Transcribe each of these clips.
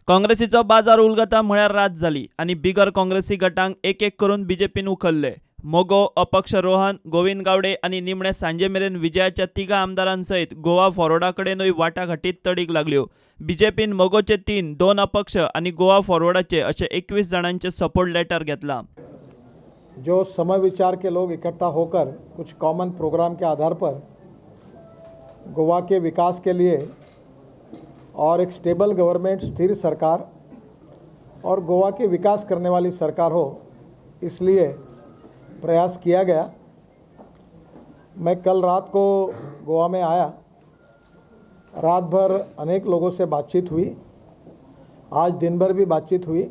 काँग्रेसीचो बाजार उलगता म्हळ्यार रात जाली आनी बिगर काँग्रेसी गटांक एक एक करून बीजेपीन उखल्ले. मगो, अपक्ष रोहन, गोविंद गावडे आनी निमणे सांजे मेरेन विजयाच्या तिगां आमदारां सयत गोवा फॉरवर्डा कडेनूय वाटाघाटी तडीक लागल्यो. बीजेपीन मगोचे 3, 2 अपक्ष आनी गोवा फॉरवर्डाचे अशे 21 जाणांचे सपोर्ट लेटर घेतला. जो समविचार के लोग इकट्ठा होकर कुछ कॉमन प्रोग्राम के आधार पर गोवा के विकास के लिए और एक स्टेबल गवर्नमेंट, स्थिर सरकार और गोवा के विकास करने वाली सरकार हो, इसलिए प्रयास किया गया. मैं कल रात को गोवा में आया. रात भर अनेक लोगों से बातचीत हुई. आज दिन भर भी बातचीत हुई.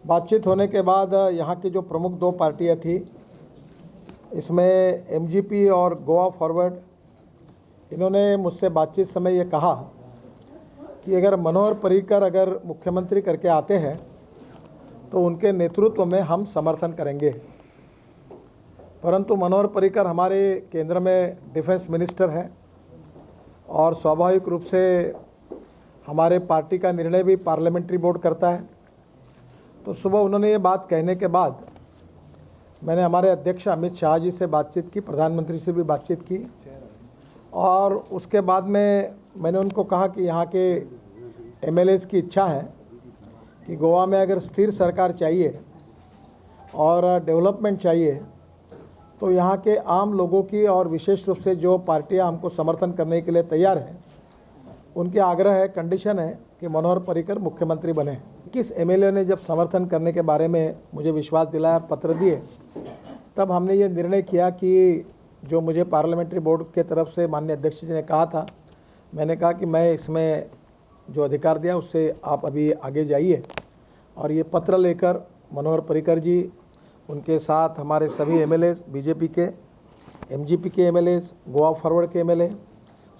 बातचीत होने के बाद यहाँ की जो प्रमुख 2 पार्टियाँ थी, इसमें एमजीपी और गोवा फॉरवर्ड, इन्होंने मुझसे बातचीत समय ये कहा कि अगर मनोहर पर्रिकर अगर मुख्यमंत्री करके आते हैं तो उनके नेतृत्व में हम समर्थन करेंगे. परंतु मनोहर पर्रिकर हमारे केंद्र में डिफेंस मिनिस्टर हैं और स्वाभाविक रूप से हमारे पार्टी का निर्णय भी पार्लियामेंट्री बोर्ड करता है. तो सुबह उन्होंने ये बात कहने के बाद मैंने हमारे अध्यक्ष अमित शाह जी से बातचीत की, प्रधानमंत्री से भी बातचीत की और उसके बाद में मैंने उनको कहा कि यहाँ के एमएलएस की इच्छा है कि गोवा में अगर स्थिर सरकार चाहिए और डेवलपमेंट चाहिए तो यहाँ के आम लोगों की और विशेष रूप से जो पार्टियाँ हमको समर्थन करने के लिए तैयार हैं, उनके आग्रह है, कंडीशन है कि मनोहर पर्रिकर मुख्यमंत्री बने. 21 एमएलए ने जब समर्थन करने के बारे में मुझे विश्वास दिलाया, पत्र दिए, तब हमने ये निर्णय किया कि जो मुझे पार्लियामेंट्री बोर्ड के तरफ से माननीय अध्यक्ष जी ने कहा था, मैंने कहा कि मैं इसमें जो अधिकार दिया उससे आप अभी आगे जाइए. और ये पत्र लेकर मनोहर पर्रिकर जी, उनके साथ हमारे सभी एमएलए, बीजेपी के, एमजीपी के एमएलए, गोवा फॉरवर्ड के एमएलए,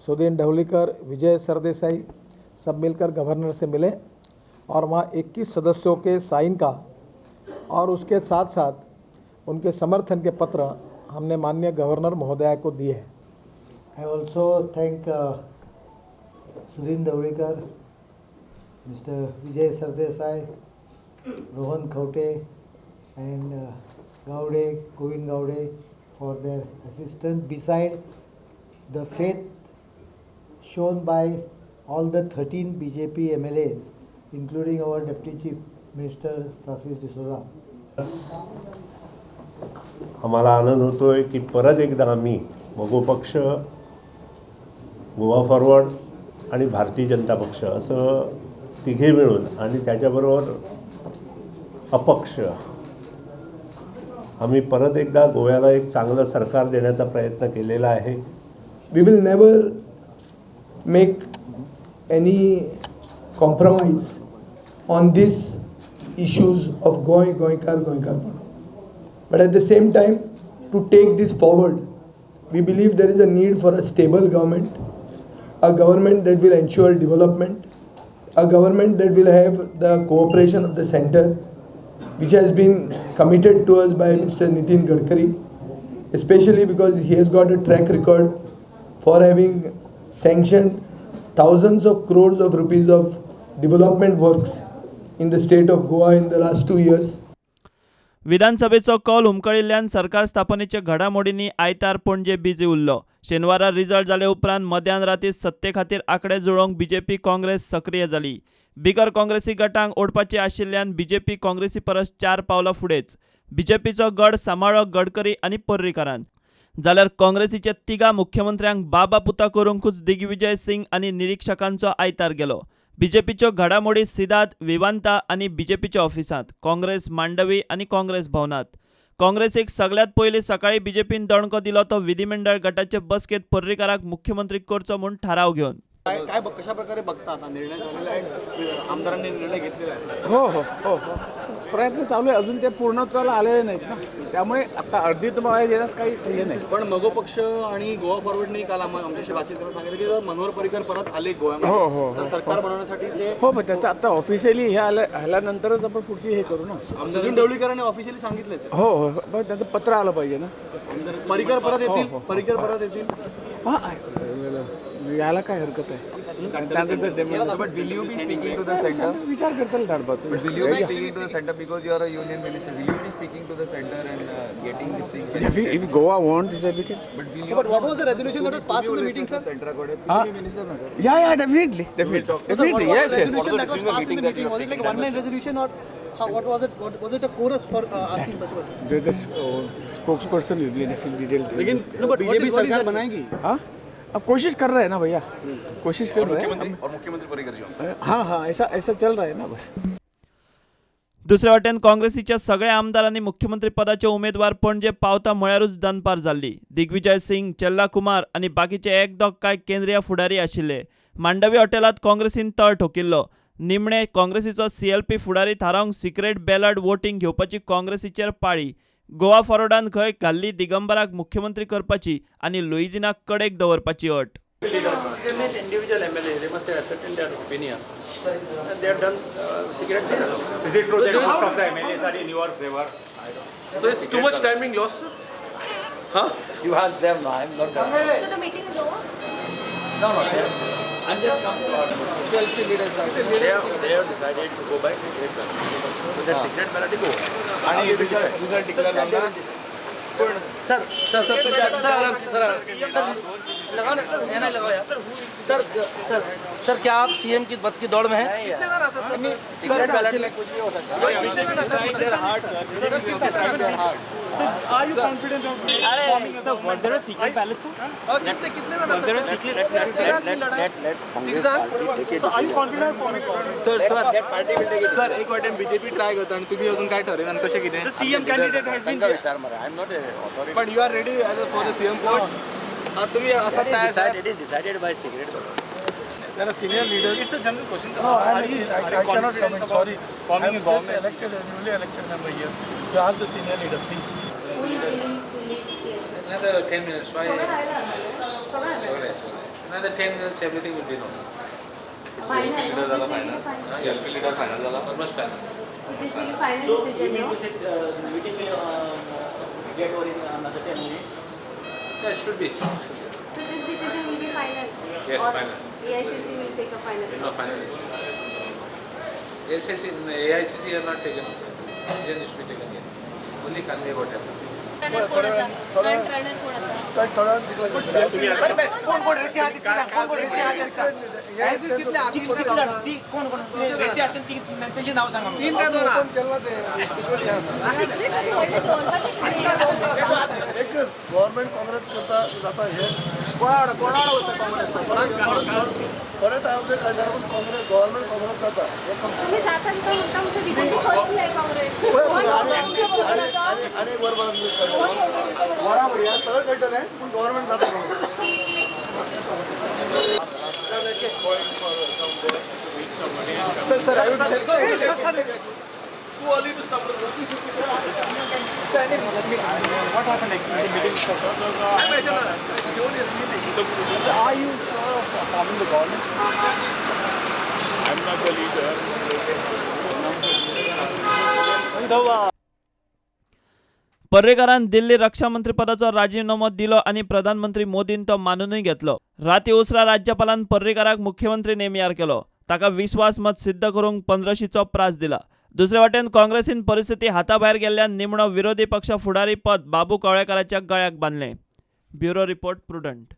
सुदीन ढवलीकर, विजय सरदेसाई, सब मिलकर गवर्नर से मिले और वहाँ 21 सदस्यों के साइन का और उसके साथ साथ उनके समर्थन के पत्र हमने माननीय गवर्नर महोदया को दिए हैं. I also thank Sudin Dhavalikar, Mr. Vijay Sardesai, Rohan Khaute and Gaude, Govind Gaude for their assistance. Beside the faith shown by all the 13 BJP MLAs, including our Deputy Chief Minister Francis D'Souza. आम्हाला आनंद होतोय की परत एकदा आम्ही मगो पक्ष, Goa forward आणि भारतीय जनता पक्ष असं तिघे मिळून आणि त्याच्याबरोबर अपक्ष आम्ही परत एकदा गोव्याला एक चांगलं सरकार देण्याचा प्रयत्न केलेला आहे. We will never make any compromise on these issues of Goa, Goenkar, Goenkarpon. But at the same time, to take this forward, we believe there is a need for a stable government, a government that will ensure development, a government that will have the cooperation of the center, which has been committed to us by Mr. Nitin Gadkari, especially because he has got a track record for having sanctioned thousands of crores of rupees of development works in the state of Goa in the last 2 years. विधानसभेचो कौल हुमकळिल्ल्यान सरकार स्थापनेच्या घडामोडींनी आयतार Panaji busy उरलो. शेनवारा result जाले उपरांत मध्यान राती सत्ते खातीर आंकडे जुळोवंक बीजेपी काँग्रेस सक्रीय जाली. बिगर काँग्रेसी गटांक ओडपाचे आशिल्ल्यान बीजेपी काँग्रेसी परस 4 पावलां फुडेंच. बीजेपीचो गड सांबाळ्ळो गडकरी आनी पर्रीकारान, जाल्यार काँग्रेसीच्या तिगां मुख्यमंत्र्यांक बाबा पुता करूंकूच दिग्विजय सिंग आनी निरीक्षकांचो आयतार गेलो. बीजेपीच्यो घडामोडी सिदाद, विवांता आनी बीजेपीच्या ऑफिसांत, काँग्रेस मांडवी आनी काँग्रेस भवनांत. काँग्रेसीक सगळ्यांत पयलीं सकाळीं बीजेपीन दणको दिलो तो विधिमंडळ गटाचे बसकेंत पर्रीकाराक मुख्यमंत्री करचो म्हूण थाराव घेवन. काय कशा प्रकारे बघता आता निर्णय झालेला आहे, आमदारांनी निर्णय घेतलेला आहे? हो हो हो हो, प्रयत्न चालू आहे, अजून ते पूर्णत्वाला आलेले नाहीत ना, त्यामुळे आता अर्धी तुम्हाला देण्यास काही हे नाही. पण मगो पक्ष आणि गोवा फॉरवर्डने काल आमच्याशी बातचीत करून सांगितलं की जर मनोहर पर्रिकर परत आले गोव्यामध्ये तर सरकार बनवण्यासाठी ते हो, पण त्याचं आता ऑफिशियली हे आल्यानंतरच आपण पुढची हे करू ना. सुधीर ढवळीकरांनी ऑफिशियली सांगितलं सर. हो हो, पण त्यांचं पत्र आलं पाहिजे ना. पर्रिकर परत येतील, पर्रिकर परत येतील हां, याला काय हरकत आहे. But will you be speaking to the center? विचार करतले धाडपाचो. Will you be speaking to the center because you are a union minister? Will you be speaking to the center and getting this thing? If Goa wants, they can. But will you? But what was the resolution that was passed in the meeting, sir? Minister, na sir. Yeah, yeah, definitely, definitely, definitely. Yes, yes. Resolution that was passed in the meeting, was it like one line resolution or how, what was it? What, was it a chorus for asking possible? The spokesperson will be definitely detailed. लेकिन no, but BJP सरकार बनाएगी? हाँ, अब कोशिश कर रहे हैं ना भैया, कोशिश कर रहे हैं. और मुख्यमंत्री पर्रिकर जी. हाँ हाँ, ऐसा ऐसा चल रहा है ना बस. दुसरे वाटेन काँग्रेसीच्या सगळ्या आमदारांनी मुख्यमंत्री पदाचे उमेदवार पणजे पावता म्हळ्यारूच दनपार जाल्ली. दिग्विजय सिंग, चेल्ला कुमार आनी बाकीचे एक दोग कांय केंद्रीय फुडारी आशिल्ले. मांडवी हॉटेलांत काँग्रेसीन तळ ठोकिल्लो. निमणे काँग्रेसीचो सीएलपी फुडारी थारावंक सिक्रेट बॅलट वोटींग घेवपाची काँग्रेसीचेर पाळी. गोवा फॉरवर्डान खंय घाल्ली दिगंबराक मुख्यमंत्री करपाची आनी लुईजिनाक कडेक दवरपाची अट. They met individual MLA, they must have ascertained their opinion. And they have done secret ballot. Is it true that most of the MLAs are in your favor? So it's too much time being lost, sir? Huh? You ask them, no, I'm not done. So the meeting is over? No, no. I'm just come to order. They have decided to go by secret ballot. So that secret ballot is over. And result declare झाला. Sir, sir, sir, sir, आराम से, sir, sir, लगाओ ना, sir, नहीं लगाओ यार. Sir, sir, sir, क्या आप CM की पद की दौड़ में हैं? सिक्रेट बैलेट में कुछ भी हो सकता है. Are you confident of forming a government? Was there a secret ballot, sir? Was there a secret? Let Congress party take it. So are you confident of forming government? Sir, sir, that party will take it. Sir, एक वाटेन BJP try करता आणि तुम्ही अजून काय ठरवलं आणि कशें कितें? So CM candidate has been विचार मरे. I am not a authority. But you are ready as for the CM post. तुम्ही असं तयार? It is decided by secret ballot. There are senior leaders. It's a general question. No, I cannot comment. Sorry. Forming I'm a government. Just elected, newly elected member here. You ask the senior leader, please. Who is leading to lead CM? Another 10 minutes. Why? Another 10 minutes, everything will be known. Final. CLP leader final. CLP leader final झाला. Almost final. So this will be final so decision, we no? So meeting will get over in another 10 minutes. Yeah, it should be. So this decision will be final? Yes, or final. AICC will take a final. No, final decision. AICC have not taken decision. Decision is to be taken yet. Only convey what happened. कोण कोण रेसी आहात कोण कोण रेसी आहात कोण कोण रेसी आहात त्यांची नाव सांगा. तीन काय दोन एकच गव्हर्नमेंट काँग्रेस करता जाता हे परत हांव काडल्यार पूण काँग्रेस गव्हर्नमेंट काँग्रेस जाता. तुम्ही जाता म्हणटा बीजेपी खर्चली काँग्रेस आनी एक बरोबर सगळें कळटलें पूण गव्हर्नमेंट जाता Congress. Sir, sir, I would say, sir, too early to stop the Sir, what happened actually in the meeting? So are you sure of forming the government? I'm not the leader. So, पर्रीकरान दिल्ली रक्षा मंत्रीपदाचो राजीनामो दिलो आनी प्रधानमंत्री मोदीन तो मानूनय घेतलो. राती उसरा राज्यपालान पर्रीकराक मुख्यमंत्री नेमियार केलो. ताका विस्वासमत सिद्ध करूंक 1500चो प्रास दिला. दुसरे वाटेन काँग्रेसीन परिस्थिती हाताभायर गेल्ल्यान निमणो विरोधी पक्ष फुडारी पद बाबू कवळेकाराच्या गळ्याक बांदलें. Bureau report, Prudent.